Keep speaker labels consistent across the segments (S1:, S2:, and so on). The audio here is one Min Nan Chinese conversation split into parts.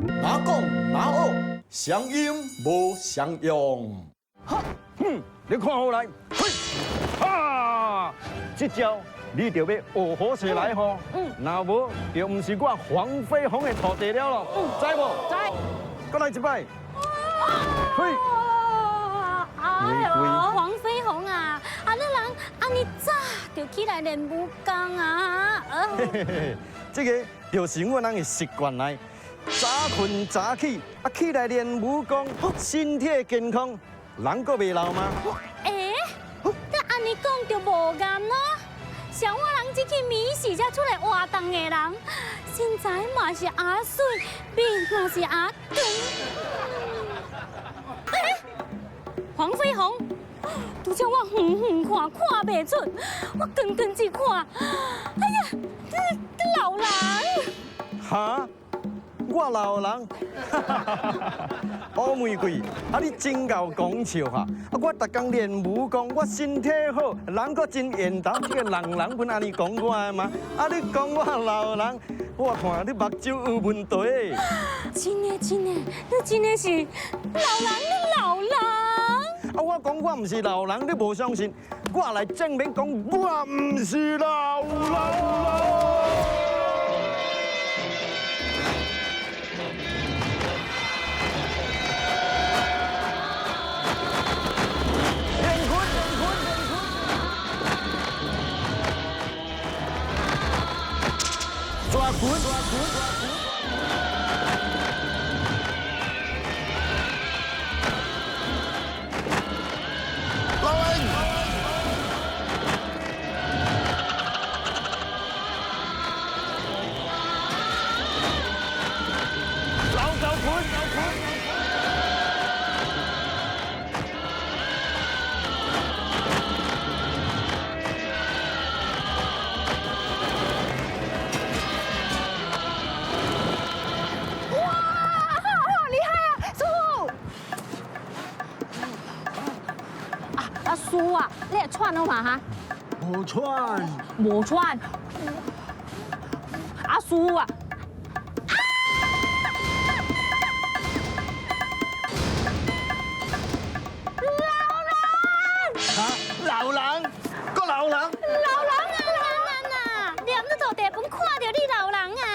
S1: 哪講哪學，雙音無雙用。
S2: 哈，哼，你看好來，嘿，哈，這招你就欲學好勢來吼，若無就毋是我黃飛鴻的徒弟了囉，知無？
S3: 知。
S2: 閣來一擺。嘿。
S3: 哎喲，黃飛鴻啊，啊你人按呢早就起來練武功啊？
S2: 這个就是阮人的習慣來，早睏早起，啊起來練武功，身體健康，人閣袂老嗎？
S3: 欸，你按呢講就無仝囉。像我人這去暝時才出來活動的人，身材嘛是阿媠，面嘛是阿光。欸，黃飛鴻，拄才我遠遠看看袂出，我近近一看，哎呀，你老人！
S2: 哈？我老人？烏玫瑰，啊你真𠢕講笑哈！啊我逐工練武功，我身體好，人閣真緣投，這个人人本按呢講我的嘛？啊你講我老人，我看你目睭有問題。
S3: 真的真的，你真的是老人，你老人！
S2: 啊我講我毋是老人，你無相信，我來證明講我毋是老人。抓滾！老人，老狗滾！
S3: 阿叔啊，你會喘了嘛哈？
S4: 無喘。
S3: 無喘。阿叔啊！老人！
S2: 哈？老人？閣老人？
S3: 老人啊，老人啊！踮咧塗地盤看著你老人啊！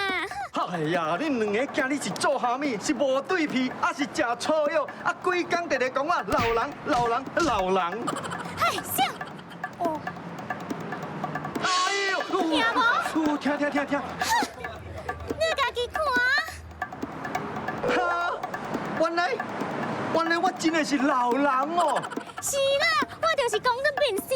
S2: 哎呀，恁兩个囝，你是做啥物？是無對皮，抑是食錯藥？啊，規工佇咧講我老人、老人、老人。
S3: 嘿，啥？哦。
S2: 哎喲！
S3: 聽無？
S2: 有聽聽聽聽。
S3: 你家己看。
S2: 哈！原來，原來我真的是老人哦。
S3: 是啦，我就是講你面生